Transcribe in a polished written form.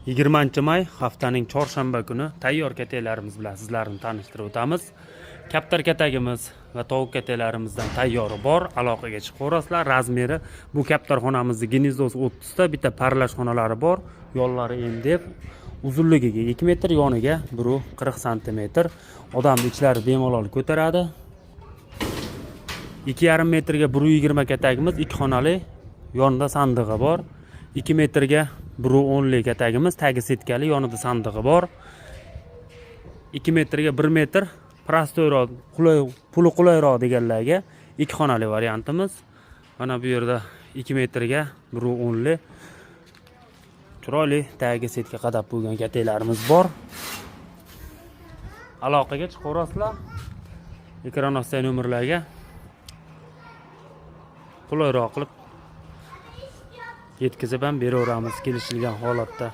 20 may, haftaning chorshanba kuni tayyor kataklarimiz bilan sizlarni tanishtirib o'tamiz. Kaptar katagimiz va tovuq kataklarimizdan tayyori bor. Aloqaga chiqaverasizlar. Размер i bu kaptarxonamizni гнездо si 30 ta, bitta parlash xonalari bor. Yollari MDF, uzunligiga 2 metr, yoniga 1,40 santimetr. Odamni ichlari bemalol ko'taradi. 2,5 metrga 1,20 katagimiz ikki xonali, yonida sandig'i bor. 2 metrga 1,10lik katagimiz, tagi setkali, yonida sandig'i bor. 2 metrga 1 metr простой roq, qulay, puli qulayroq deganlarga ikki xonali variantimiz. Mana bu yerda 2 metrga 1,10lik chiroyli, tagiga setka qadab qo'ygan kataklarimiz bor. Aloqaga chiqaverasizlar ekran ostidagi nomerlarga, qulayroq qilib yetkazib ham beraveramiz kelishilgan holatda.